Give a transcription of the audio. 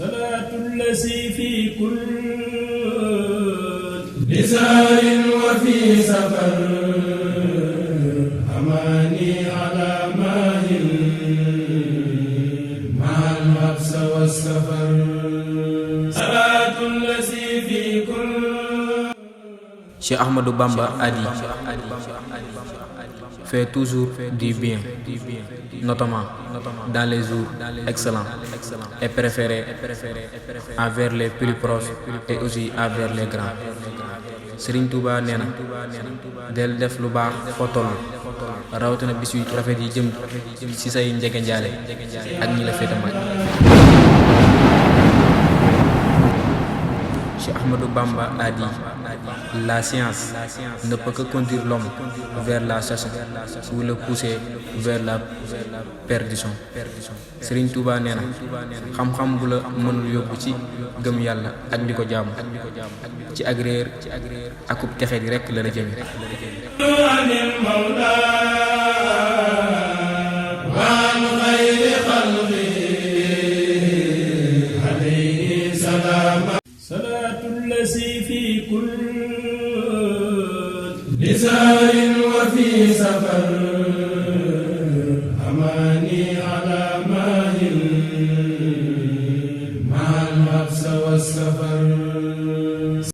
صلاة الذي في كل بزار وفي سفر أماني على ماهل مع الحبس والسفر صلاة الذي في كل. Cheikh Ahmadou Bamba a dit: fais toujours du bien, notamment dans les jours excellents et préférés envers les plus proches et aussi envers les grands. Serigne Touba nee na del def lu baax foo toll, rawatina bis yu rafet yi jëm ci say njegenjaale ak ñi la féete mag. Cheikh Ahmadou Bamba a dit: la science ne peut que conduire l'homme vers la sagesse ou le pousser vers la perdition. Serigne Touba nee na xam-xam bu la mënul yóbbu ci gëm yàlla ak di ko jaamu, ci ak réer akub texe di rekk la la jëme. صلاة الذي في كل بزار وفي سفر